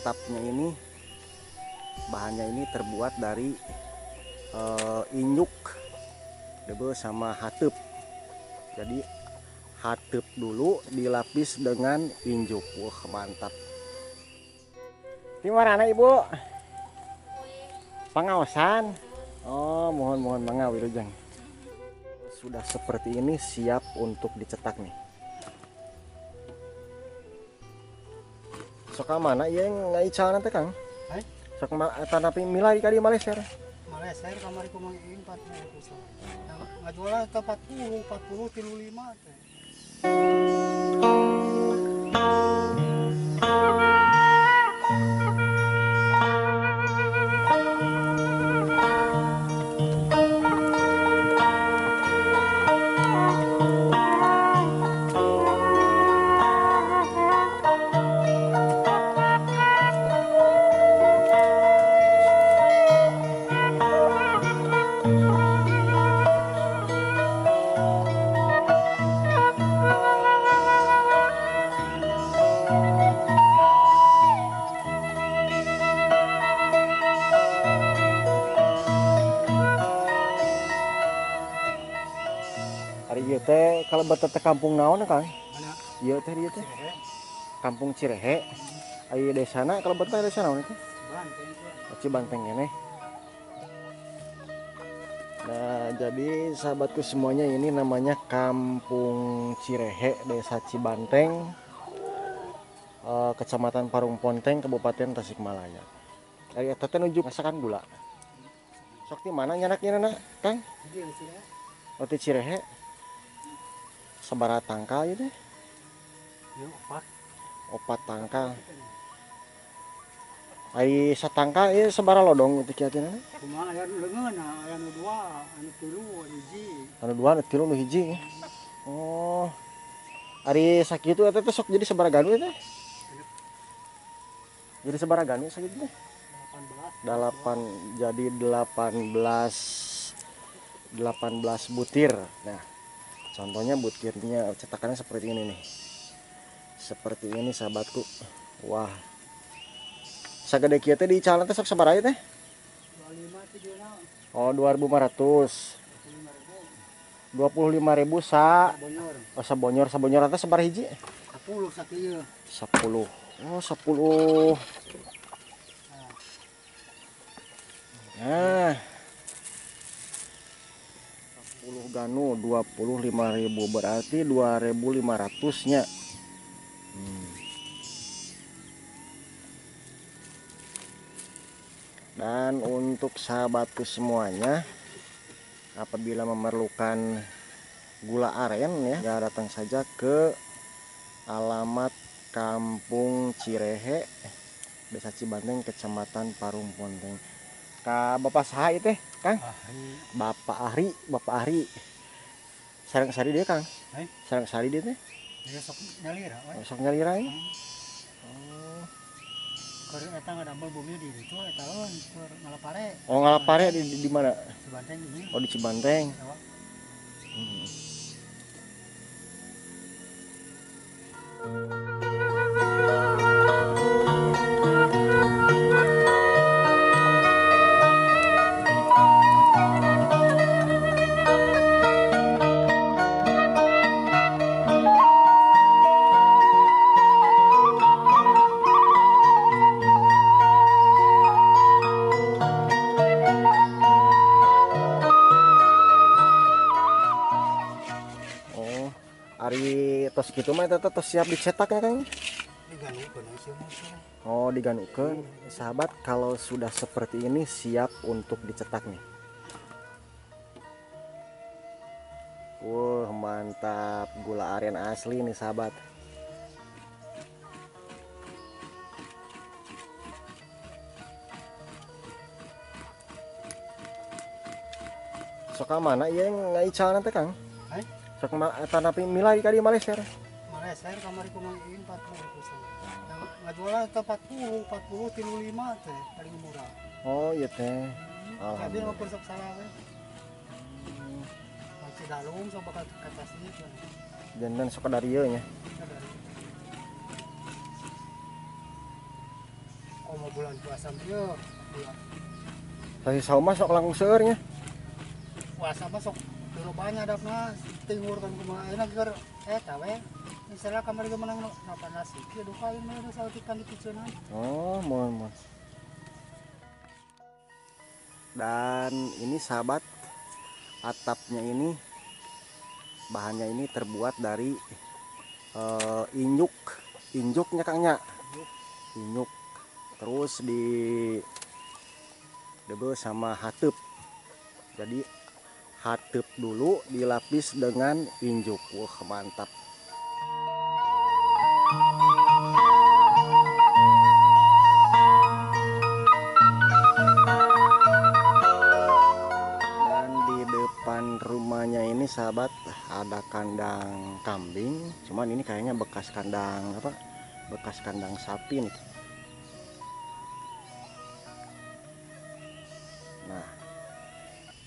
Atapnya ini bahannya ini terbuat dari inyuk debel sama hatep. Jadi hatep dulu dilapis dengan injuk. Wah, mantap. Di mana Ibu? Pengawasan. Oh, mohon mangga wilujeng. Sudah seperti ini siap untuk dicetak nih. Sok mana ieu ngaical teh Kang? Sok tanapi milai ka di Malaysia. Malaysia kamari kumang 40. Ngajual teh 40, 40 35 teh. Ari ieu teh kalebet teh kampung naon Kang? Ieu teh dieu teh. Kampung Cirehe. Ari desana kalebet teh desa naon teh? Cibanteng. Cibanteng keneh. Nah, jadi sahabatku semuanya ini namanya Kampung Cirehe, Desa Cibanteng, Kecamatan Parungponteng, Kabupaten Tasikmalaya. Ari eta teh nuju masakan gula. Sok di mana nyanaknya Kang? Oh, di Cirehe. Sabaraha tangkal ieu teh? Opat. Opat tangkal. Ari satangkal ieu sabaraha lodong teh kieu teh? Kumaha aya nu leungeun, aya nu dua, anu tilu, hiji. Anu dua, anu tilu, anu hiji. Oh. Ari sakitu eta teh sok jadi sabaraha ganu teh? Jadi sabaraha ganu sakitu teh? 18. 8 jadi 18 butir. Nah, contohnya butirnya cetakannya seperti ini nih. Seperti ini sahabatku. Wah. Sagede kieu teh di calon teh sok sabaraha teh? 25. Oh, 2500. 25.000 sa sabonyor. Oh, sabonyor, sabonyor teh sabaraha hiji? 10 sakieu. 10. Oh, 10. Nah. 10 ganu 25.000 berarti 2.500 nya. Dan untuk sahabatku semuanya apabila memerlukan gula aren ya, datang saja ke alamat Kampung Cirehe, Desa Cibanteng, Kecamatan Parungponteng. Ka Bapak saha ieu teh, Kang? Ahri. Bapak Ahri, Bapak Ahri. Sareng sari dia, Kang? Sareng sari dia teh? Dia sok nyalira we. Oh, sok nyalira ya? Oh. Keur eta ngadamel bumi di ditu eta lawan keur ngalapare. Oh, ngalapare di mana? Cibanteng ini. Oh, di Cibanteng. Ari tos kitu mah eta tos siap dicetak ya Kang? Diganukeun. Oh, diganukeun. Sahabat, kalau sudah seperti ini siap untuk dicetak nih. Wah, mantap, gula aren asli nih sahabat. Sok mana ieu ngaical teh Kang? Sok tanapi milai ka di Malaysia. Malaysia kamari kumang 40. Ngajual teh 40, 40 35 teh paling murah. Oh iya teh. Alhamdulillah mah sok salah we. Masih dalung sok bakal ka Tasik. Jantan sok dari ieu nya. Bulan puasa ieu bulan. Sasi saum mah sok langkung seueur nya. Puasa mah sok lobanya dapna timur kan kumaha ayeuna keur eta we. Misalnya kamari ge menang 18 hiji duka ieu mah saeutik dipiceunan. Oh, mohon mohon. Dan ini sahabat, atapnya ini bahannya ini terbuat dari injuk, injuknya Kangnya, inyuk. Terus di debel sama hatep. Jadi hatep dulu dilapis dengan injuk. Wah, mantap. Rumahnya ini sahabat ada kandang kambing, cuman ini kayaknya bekas kandang apa? Bekas kandang sapi nih. Nah,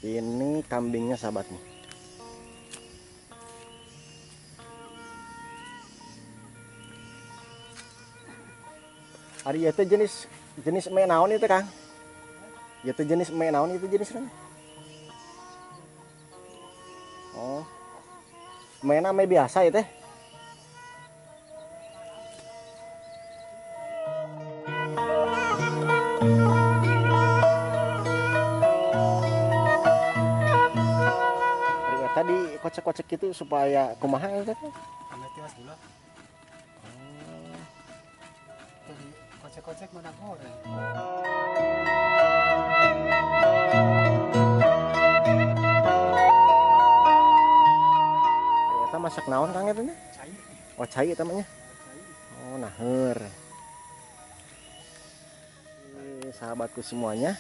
ini kambingnya sahabat nih. Ari itu jenis jenis mie naon itu Kang? Itu jenis mie naon itu jenisnya? Oh, main ame biasa ya teh. Tadi kocek-kocek itu supaya kumaha ya teh? Ame tiwas gula. Oh. Jadi kocek-kocek mana goreng. Masak naon Kang eta nya? Cai. Oh, cai eta mah nya. Oh, naher. Sahabatku semuanya,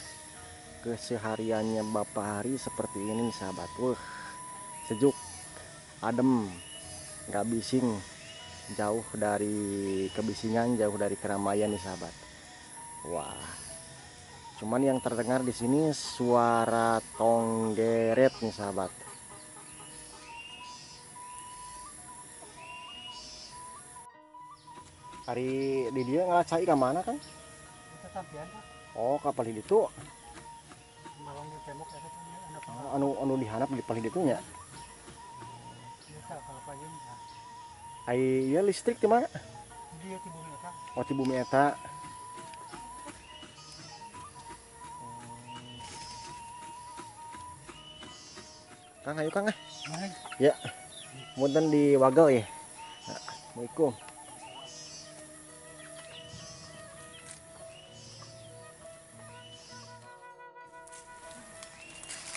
kesehariannya Bapak Hari seperti ini sahabat. Wah, sejuk, adem, nggak bising, jauh dari kebisingan, jauh dari keramaian nih sahabat. Wah, cuman yang terdengar di sini suara tonggeret nih sahabat. Hari di dia ngelacai ke mana kan? Oh, kapal itu. Anu anu dihanap di palih ditu nya. Ai ieu listrik di mana? Di bumi eta. Oh, di bumi eta. Kang, ayo Kang ah. Ya. Punten di wagel ya. Assalamualaikum.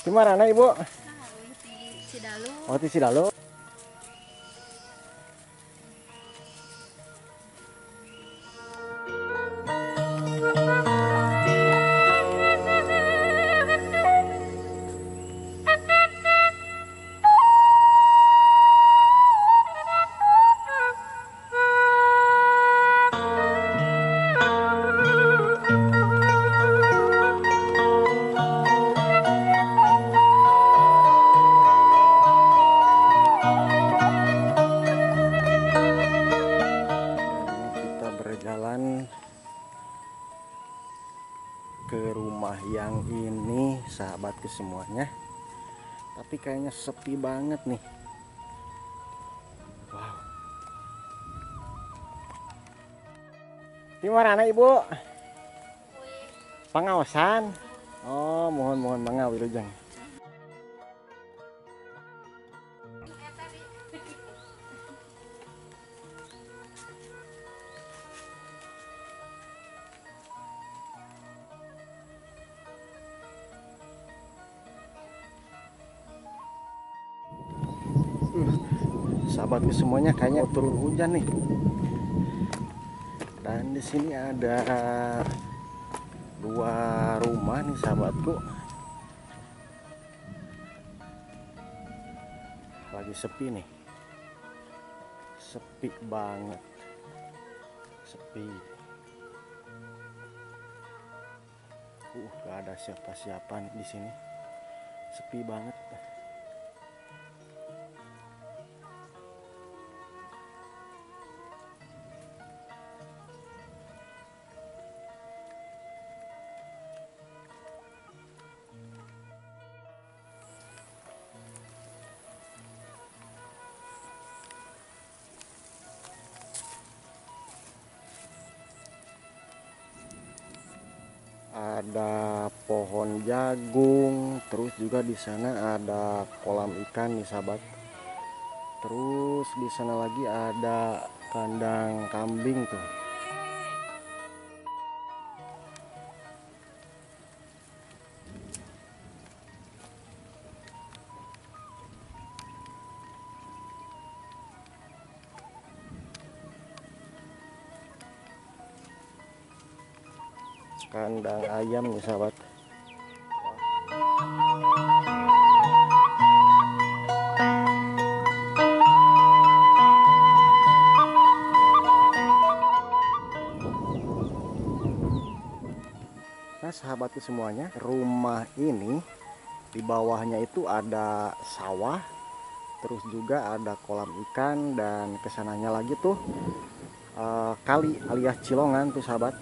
Di mana Ibu? Di Cidalu. Oh, di Cidalu. Ke rumah yang ini sahabatku semuanya, tapi kayaknya sepi banget nih. Wow. Di mana Ibu? Pengawasan. Oh, mohon mohon mangga wilujeng. Sahabatku semuanya, kayaknya turun hujan nih. Dan di sini ada dua rumah nih sahabatku. Lagi sepi nih. Sepi banget. Sepi. Gak ada siapa-siapa nih di sini. Sepi banget. Ada pohon jagung, terus juga di sana ada kolam ikan nih sahabat. Terus di sana lagi ada kandang kambing tuh. Kandang ayam nih sahabat. Nah sahabatku semuanya, rumah ini di bawahnya itu ada sawah, terus juga ada kolam ikan, dan kesananya lagi tuh kali alias cilongan tuh sahabat.